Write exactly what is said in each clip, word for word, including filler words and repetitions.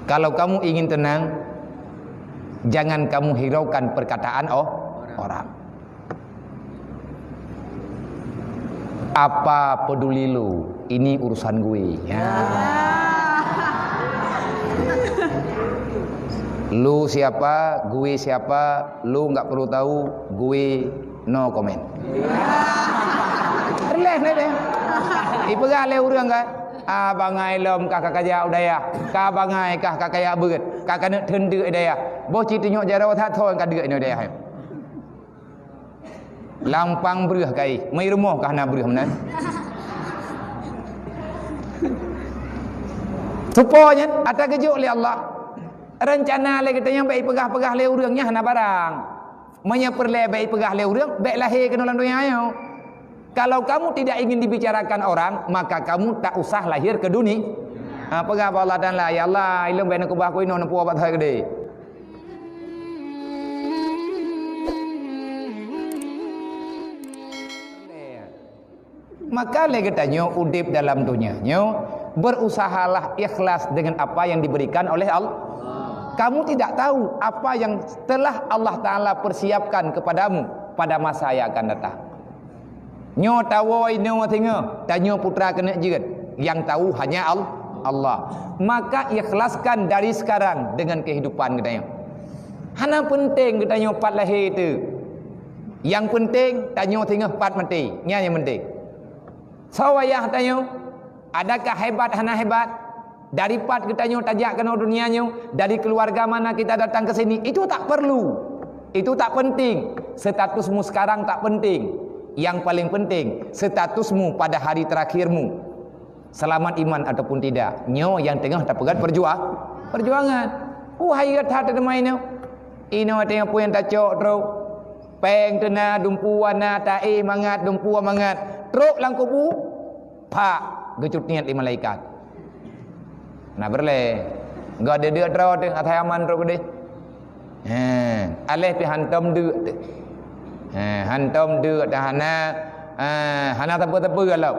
Kalau kamu ingin tenang, jangan kamu hiraukan perkataan o-, orang. Apa peduli lu? Ini urusan gue. Ya. Lu siapa? Gue siapa? Lu nggak perlu tahu. Gue no comment. Relax deh. Ipeugah lé ureueng kan? Ah, bangai lom kah ka kajak u dayah. Ka bangai kah ka kajak beuet. Ka keuneuk teundeuk u dayah. Boh cit tunyok jaroe that thon ka deuk u dayah. Lampang breuh kai, meurumoh kah na breuh meunan? Tupo nyan ata geujok lé Allah. Rencana lé geutanyoe bèk peugah-peugah lé ureueng nyan hana barang. Meunyoe peureulèe bèk peugah lé ureueng, bèk lahé keunoe lam donya nyoe. Kalau kamu tidak ingin dibicarakan orang, maka kamu tak usah lahir ke dunia. Ha, peugah bak Allah Taala, "Ya Allah, ilôn bèk neukeubah ku inoe neupuwoe bak thai keudéh." Maka lé geutanyoe udép dalam donya nyoe, berusahalah ikhlas dengan apa yang diberikan oleh Allah. Kamu tidak tahu apa yang telah Allah Taala persiapkan kepadamu pada masa yang akan datang. Nyoe tawoe inoe singoh, tanyoe putra keuneuk jeuet, yang tahu hanya Al-, Allah. Maka ikhlaskan dari sekarang dengan kehidupan geutanyoe. Hana peunteng geutanyoe pat lahé teuh. Nyang peunteng tanyoe singoh pat maté. Nyan nyang peunteng. Soe ayah tanyoe? Adakah hebat hana hebat? Dari pat geutanyoe tajak keunoe dunia nyoe, dari keluarga mana kita datang ke sini, itu tak perlu. Itu tak penting. Statusmu sekarang tak penting. Yang paling penting, statusmu pada hari terakhirmu. Selamat iman ataupun tidak, nyoe nyang teungoh tapeugöt perjua-, perjuangan. Uh, hai gata teuma inoe. Inoe teungoh peue nyang tacok trok. Péng teuna, dumpeue na, taéh mangat, dumpeue mangat. Trok lam kubu, pak, geucut niet lé malaikat. Na peureulée. Geudeuk-deuk droe teuh, asai aman trok keudeh. He, aléh pih hantom deuk teuh. He, hantom deuk teuh hana, eh, hana sapeue-sapeue lom.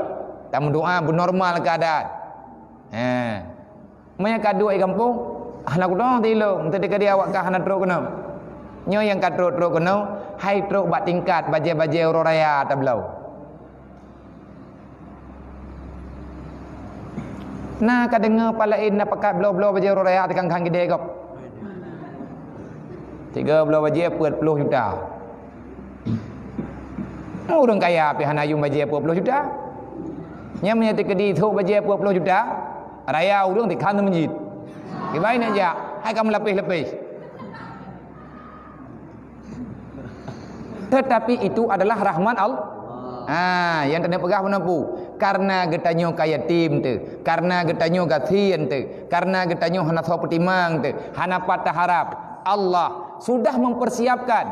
Tameudoa beunormal keuadaan. He. Meunyo ka duek i gampông, hana kudong teuh ilong, teudeuk awak kah hana trok keunoe. Nyoe nyang ka trok-trok keunoe, hai trok bak tingkat bajée-bajée uroe raya tabloe. Na ka deungoe pat laén na pakat bloe-bloe bajée uroe raya teuh kang-kang gidée gob. Tiga bloe bajée peuet ploh juta. Ureuëng kaya pih hana yuem bajée peuet ploh juta. Nyan meunyo teukeudi thok bajée peuet ploh juta, raya ureuëng tikhan meujid. Kibai nak jak, hai ka meulapéh-lapéh. Tetapi itu adalah rahmat Allah. Ha, nyang teuneuk peugah bunoe peue? Karena geutanyoe ka yatim teuh, karena geutanyoe gasien teuh, karena geutanyoe hana soe peutimang teuh, hana pat taharab. Allah sudah mempersiapkan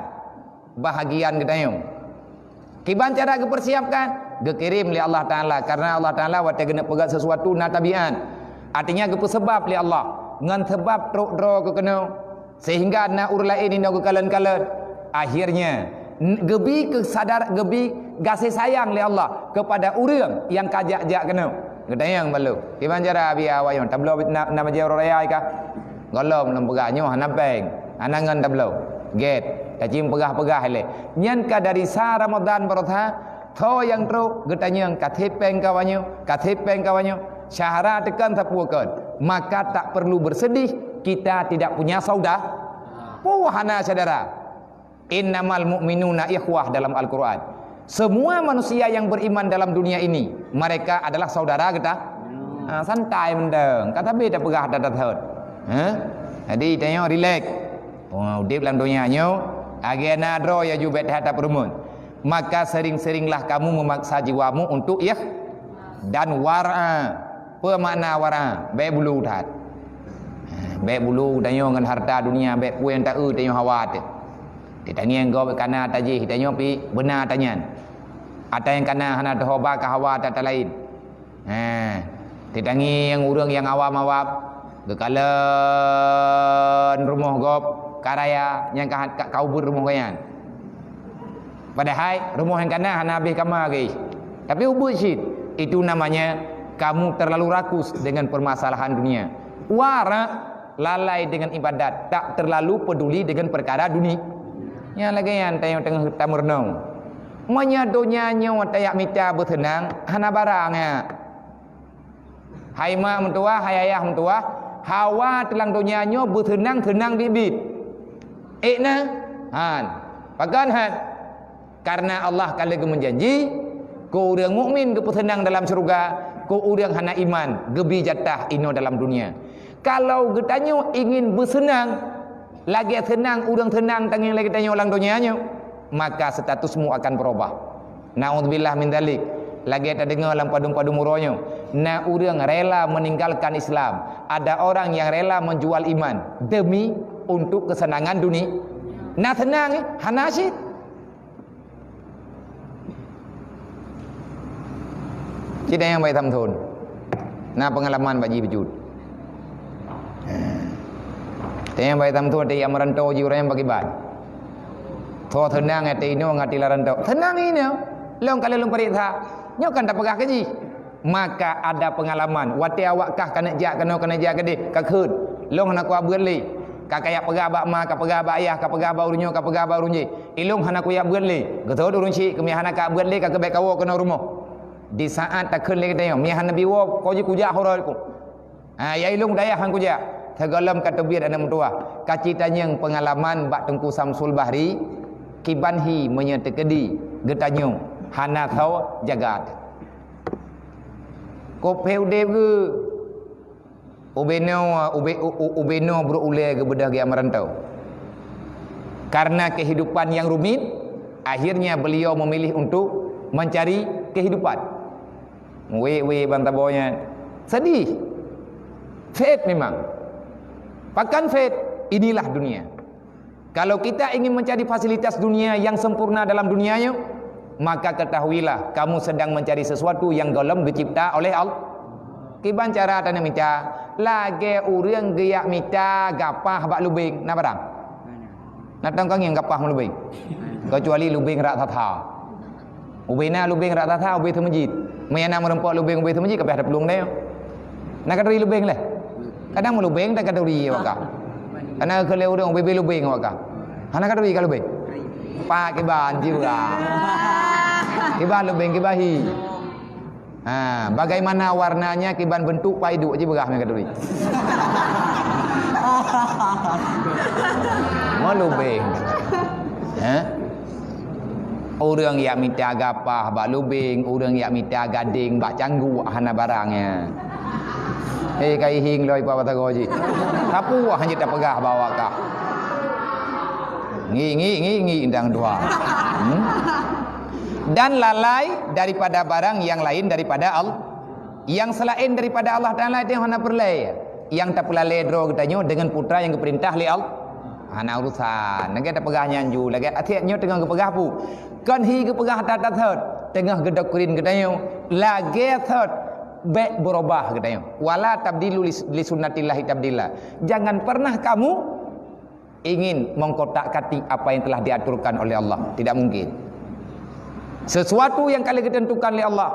bahagian geutanyoe. Kiban cara geupersiapkan? Geukirém lé Allah Taala, karena Allah Taala watée geuneuk peugah sesuatu na tabiat. Artinya geupeusebab lé Allah, ngon sebab trok droe keu keunoe. Sehingga na ureuëng laén inoe geukalon-kalon. Akhirnya, n-, geubi keusadar, geubi gaséh sayang lé Allah kepada ureuëng nyang ka jak-jak keunoe. Geutanyong bak lôn, "Kiban cara biya awak nyoe? Tabloe na, na bajée uroe raya kah?" Gohlom lôn peugah, "Nyoe hana péng, hana ngon tabloe. Gét, tacim peugah-peugah ilée." Nyan ka dari sa Ramadan baroesa, tho nyang trok geutanyong, "Ka sép péng keu awak nyoe? Ka sép péng keu awak nyoe?" Syahara teukon sapeue kon, maka tak perlu bersedih kita tidak punya sauda-, peue hana syedara. "Innamal mu'minuna ikhwah" dalam Al-Quran. Semua manusia yang beriman dalam dunia ini, mereka adalah saudara kita. Ha, santai mantong. Ka sabe tapeugah that-that thot. Ha? Jadi, tanyoe rilek. Oh, udép lam donya nyoe, lagée na droe ya ju bék that tapeurumun. Maka sering-seringlah kamu memaksa jiwamu untuk ikh-, dan wara'. Peue makna wara'? Bék bulu that. Ha, bék bulu tanyoe ngon harta dunia, bék peue nyang taeu tanyoe hawa teuh. Teutangieng gob kana tajih, tanyoe pih beuna tanyan. Ata nyang kana hana teuhoba ka hawa ata laén. Heh, teutangieng ureuëng nyang awam-awam, geukalon rumoh gob ka raya nyang ka, ka, ka ubeut rumoh gobnyan. Padahai rumoh nyang kana hana habéh kama geuh. Tapi ubeut cit, itu namanya kamu terlalu rakus dengan permasalahan dunia. Wara', Lalai dengan ibadat, tak terlalu peduli dengan perkara duni-, nyang lagée nyan tanyoe teungoh tameurunoe. Meunyoe donya nyoe tajak mita beuseunang, hana barang nyan. Hai mak meutuwah, hai ayah meutuwah, hawa teulang donya nyoe beuseunang-seunang biet-biet. Ék na? Han. Pakon han? Karena Allah ka lheueh geumeujanji, keu ureuëng mukmin geupeuseunang dalam syeuruga, keu ureuëng hana iman geubi jatah inoe dalam dunia. Kalau geutanyoe ingin beuseunang, lagée seunang ureuëng seunang tangieng lagée tanyoe lam donya nyoe, maka statusmu akan berubah. Naudzubillah min dzalik. Lagée tadeungoe lam padum-padum uroe nyoe, na ureuëng rela meninggalkan Islam. Ada orang yang rela menjual iman demi untuk kesenangan dunia. Na seunang, eh? Hana cit. Cit nyang baik Samson. Na pengalaman bak jih beujeuet. Teunyang baik Samson teuyak meurantau jih ureuëng nyang bak iban. Tho seunang ate inoe ngon ate lam rantau. Seunang inoe. Lôn ka lôn pareksa. Nyoe kan tapeugah keu jih. Maka ada pengalaman. Watée awak kah keuneuk jak keunoe, keuneuk jak keudeh, ka kheun. Lôn hana kuat beuet lé. Ka kayak peugah bak ma, ka peugah bak ayah, ka peugah bak ureuëng nyoe, ka peugah bak ureuëng jéh. Ilôn hana kuyak beuet lé. Geutot ureuëng syik, keu mia hana ka beuet lé, ka keubek kawoe keunoe rumoh. Di saat takheun lé geutanyoe, mia hana biwoe, ko jih kujak hora ku. Ha, ya ilôn dayah han kujak. Teugohlom ka teubiet aneuk meutuwah. Ka ci tanyong peungalaman bak Teungku Samsul Bahri, kiban hi meunyoe teukeudi geutanyoe hana tho jagat. Kophé udeb geuh. Ubenoe, ube-, u-, u-, ubenoe brok ulée geubeudôh geujak meurantau. Karena kehidupan yang rumit, akhirnya beliau memilih untuk mencari kehidupan. Wék-wék ban saboh nyan. Sedih. Fate memang. Pakon fate? Inilah dunia. Kalau kita ingin mencari fasilitas dunia yang sempurna dalam dunia nyoe, maka ketahuilah kamu sedang mencari sesuatu yang gohlom geucipta oleh Allah. Kiban cara tanyoe mita, lagée ureuëng geuyak mita gapah bak lubeng, na barang? Na tongkong nyang gapah meulubeng? Kecuali lubeng rak that-that. Ubena lubeng rak that-that, ubé seumeujid. Meunyo na meurumpok lubeng ubé seumeujid, ka payah taplueng deh. Na katuri lubeng leh? Kadang meulubeng dan katuri awak kah. Karena keu lé ureuëng ubé-bé lubeng awak kah. Hana katuri ka lubeng? Pak kiban jiwa. Kiban lubeng kiban hi. Ha, bagaimana warnanya kiban bentuk paidu ji beurah meukat turi. Meulubeng. Ha? Ureuëng yak mita gapah bak lubeng, ureuëng yak mita gadeng bak cangguek hana barangnya. Hei, kai hing loi pa batago ji. Sapu wah hanya tapeugah bawa kah. Ngi, ngi, ngi, ngi, indang dua. Hmm? Dan lalai daripada barang yang lain daripada Allah. Yang selain daripada Allah Taala itu hana peureulée. Yang tapeulalée droe geutanyoe dengan putra yang geupeurintah lé Allah. Hana urusan. Lagée tapeugah nyan ju, lagée até nyoe teungoh geupeugah pu. Kon hi geupeugah that-that thot. Teungoh geudoktrin geutanyoe. Lagée thot. Bék beurubah geutanyoe. Wala tabdilu li, li sunnatillahi tabdila. Jangan pernah kamu ingin mengkotak-katik apa yang telah diaturkan oleh Allah. Tidak mungkin. Sesuatu yang ka lheueh ditentukan oleh Allah,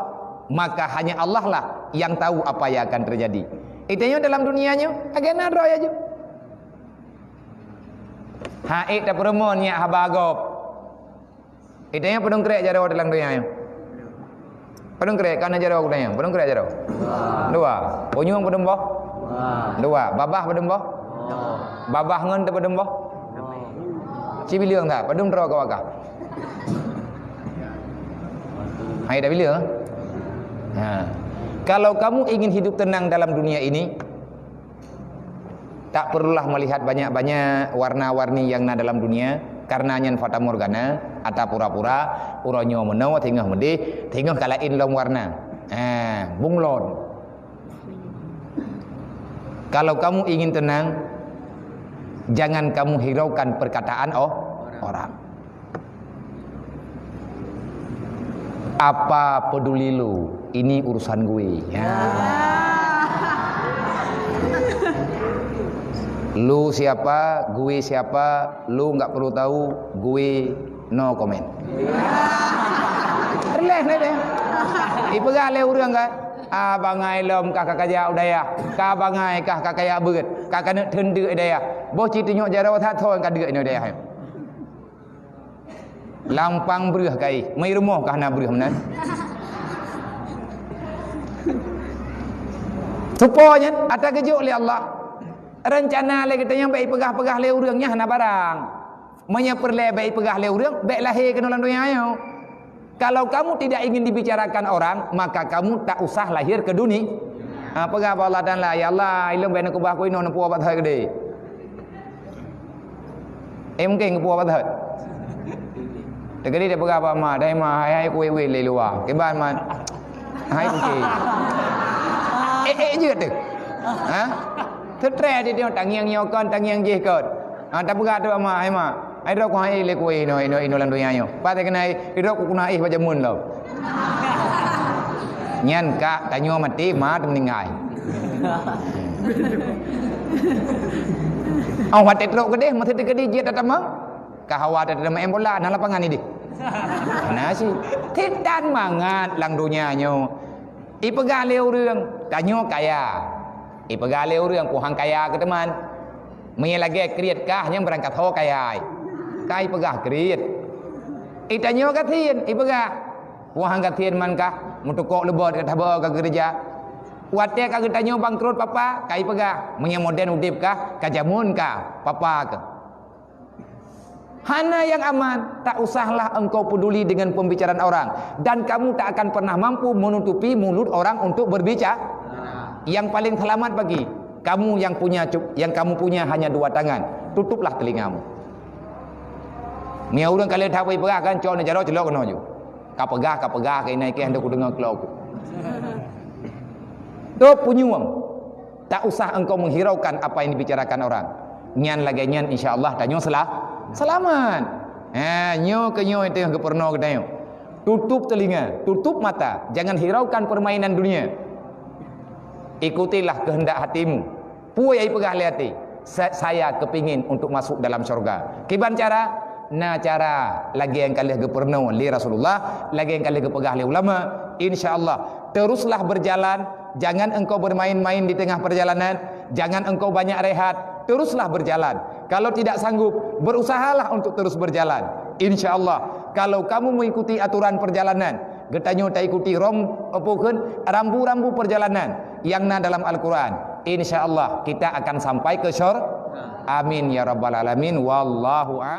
maka hanya Allah lah yang tahu apa yang akan terjadi. Itu nyoe dalam dunia nyoe, agenda droe aja. Hai, tak peureumeun nyak haba gob. Geutanyoe padum krek jaroe dalam donya nyoe? Padum krek, kana jaroe geutanyoe? Padum krek jaroe? Dua. Dua. Punyueng padum boh? Dua. Dua. Babah padum boh? Dua. Babah ngon teuh padum boh? Dua. Ci bileueng that, padum droe ka wakah? Hai dah bileueng? Ha. Kalau kamu ingin hidup tenang dalam dunia ini, tak perlulah melihat banyak-banyak warna-warni yang na dalam dunia, karena nyan fatamorgana, ata pura-pura, uroe nyoe meunoe, teungoh meudeh, teungoh ka laén lom warna. Ha, bunglon. Kalau kamu ingin tenang, jangan kamu hiraukan perkataan o-, orang. Apa peduli lu? Ini urusan gue. Ya. Lu siapa? Gue siapa? Lu nggak perlu tahu. Gue no comment. Relax lah dia. Ipeugah lé ureuëng kan? Ka bangai lom kah ka kajak u dayah, ka bangai kah ka kajak beuet, ka keuneuk teundeuk i dayah. Boh cit tunyok jaroe that thon ka deuk inoe dayah. Lampang breuh kai, meu rumoh kah na breuh meunan. Tupo nyan ata geujok lé Allah. Rencana lé geutanyoe bèk ipeugah-peugah lé ureueng nyan hana barang. Meunyoe peureulèe bèk ipeugah lé ureueng, bèk lahé keunoe lam donya nyoe. Kalau kamu tidak ingin dibicarakan orang, maka kamu tak usah lahir ke dunia. Ha, peugah bak Allah Taala, "Ya Allah, ilôn bèk neukeubah ku inoe neupuwoe bak that keudéh." Eh, mungkin geupuwoe bak that. Teukeudi dia peugah bak ma, "Dai ma, hai, hai, kuweh-weh lé luwa." Kiban ma, "Hai, kucing." Eh, eh, jeuet tu. Ha? Seutrès di dia, tangieng nyoe kon, tangieng jéh kon. Ha, tapeugah tu bak ma, "Hai ma, hai droe ku hai lé kuweh inoe, inoe, inoe lam donya nyoe. Pat keunan hai, droe ku keunan hai bak jameun lom." Nyan kak, tanyoe maté, ma teumeuninggai. Oh, watèe trok keudéh, meusti teukeudi jeuet tatamong. Ka hawa teuteumé bola, na lapangan idéh. Na si. Setan mangat lam donya nyoe. Ipeugah lé ureueng, tanyoe kaya. Ipeugah lé ureueng, "Ku han kaya keu teuma." Meunyoe lagèe kriet kah nyang beurangkat ho kaya. Ka ipeugah kriet. Itanyoe gasien, ipeugah, "Ku han gasien man kah, meutukok leubot ka tabôh ka geureuja." Watèe ka geutanyoe bangkrot papa, ka ipeugah, "Meunyoe modern udép kah, ka jameun kah, papa kah." Hana nyang aman, tak usahlah engkau peduli dengan pembicaraan orang, dan kamu tak akan pernah mampu menutupi mulut orang untuk berbicara. Yang paling selamat bagi kamu yang punya cu-, yang kamu punya hanya dua tangan, tutuplah telingamu. Meunyoe ureueng ka lheueh that bri peugah kan, cok neujaroe celok keunoe ju. Ka peugah, ka peugah, ka inan ikeh hana kudeungoe keulok ku. Tôp punyueng. Tak usah engkau menghiraukan apa yang dibicarakan orang. Nyan lagèe nyan, insya Allah tanyoe sela-, selamat. Ha, nyoe keu nyoe teungoh geupeurunoe geutanyoe. Tutup telinga, tutup mata, jangan hiraukan permainan dunia. Ikutilah kehendak hatimu. Peue nyang ipeugah lé até, "Sa-, saya kepingin untuk masuk dalam syurga." Kiban cara? Na cara lagèe nyang ka lheueh geupeurunoe lé Rasulullah, lagèe nyang ka lheueh geupeugah lé ulama. Insya Allah, teruslah berjalan. Jangan engkau bermain-main di tengah perjalanan, jangan engkau banyak rehat, teruslah berjalan. Kalau tidak sanggup, berusahalah untuk terus berjalan. Insya Allah, kalau kamu mengikuti aturan perjalanan, geutanyoe taikuti rom-, apa kheun, rambu-rambu perjalanan yang na dalam Al-Quran, insya Allah kita akan sampai ke syur-, amin ya rabbal alamin. Wallahu a-,